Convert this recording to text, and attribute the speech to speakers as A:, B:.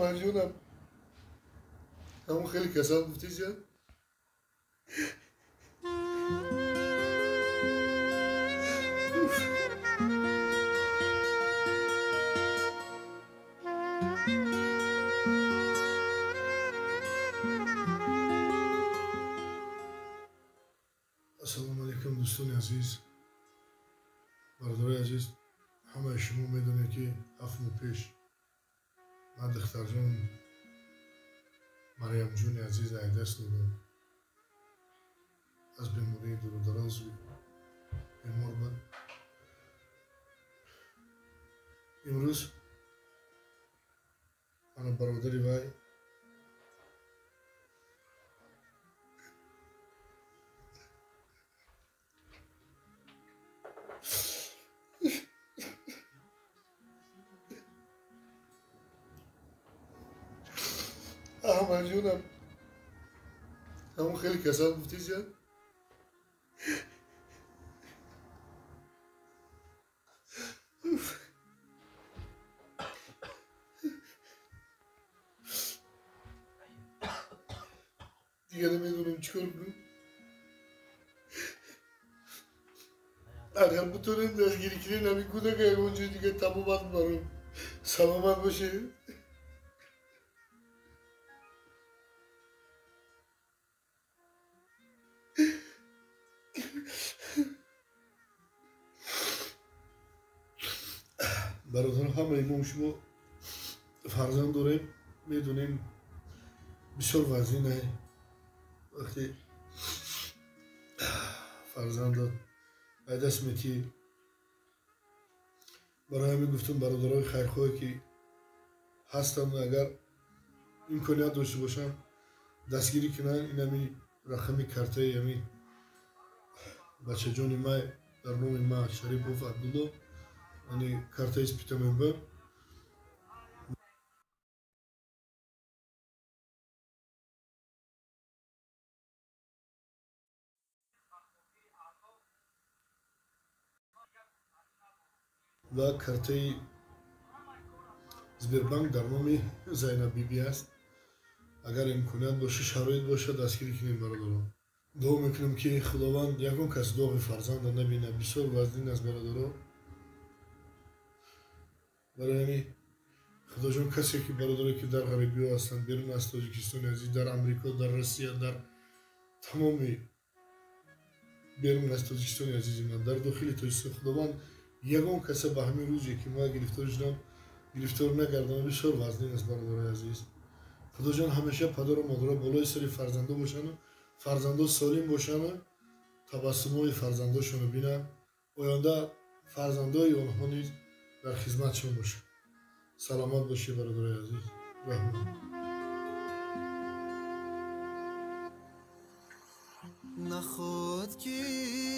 A: Аҳмад ҷонам, ҳамон хеле касал гуфтӣ. Ассалому алайкум, дӯстони азиз, бародарои азиз. Ҳамаи шумо медонед, ки 7 моҳ пеш ман духтарҷон Марьямҷони азиз аз даст додам. Аз бемории дурудароз бемор буд. Имрӯз мана бародари вай Аҳмад ҷонам, ҳамон хеле касал гуфтӣ. Дига намедонам чӣ кор кунам. Агар бутонем, дастгирӣ кунем ҳамин кӯдака, ягон ҷои дига табобат баром, саломат бошед. Бародарон, ҳамаи мо шумо фарзанд дорем, медонем, бисёр вазнин вақте фарзандат ба даст метиҳӣ. Барои ҳамин гуфтам, бародарои хайрхоҳе ки ҳастанд, агар имконият дошта бошанд, дастгирӣ кунанд. Ин ҳами рақами картаи ҳами бачаҷони май дар номи ма Шарипов Абдулло, яъне картаи Спитамен Банк ва картаи Сбербанк дар номи Зайнаббибӣ аст. Агар имконият боша, шароит боша, дастгирӣ кунем, бародарон. Дуо мекунам, ки Худованд ягон кас доғи фарзанда набинад. Бисёр вазнин аст, бародарон. Барои ҳамин, Худоҷон, касе ки бародаре ки дар ғарибиҳо ҳастанд, берун аз Тоҷикистони азиз, дар Амрико, дар Россия, дар тамоми берун аз Тоҷикистони азизи ман, дар дохили Тоҷикистон, Худованд ягон каса ба ҳамин рӯзе ки ман гирифтор шудам, гирифтор нагардонад. Бисёр вазнин аст, бародарои азиз. Худоҷон, ҳамеша падару модаро болои сари фарзандо бошану фарзандо солим бошану табассумҳои фарзандошонро бинанд, оянда фарзандои онҳо низ дар хизматшон бошад. Саломат бошед, бародарои азиз, раҳмат.
B: Наход ки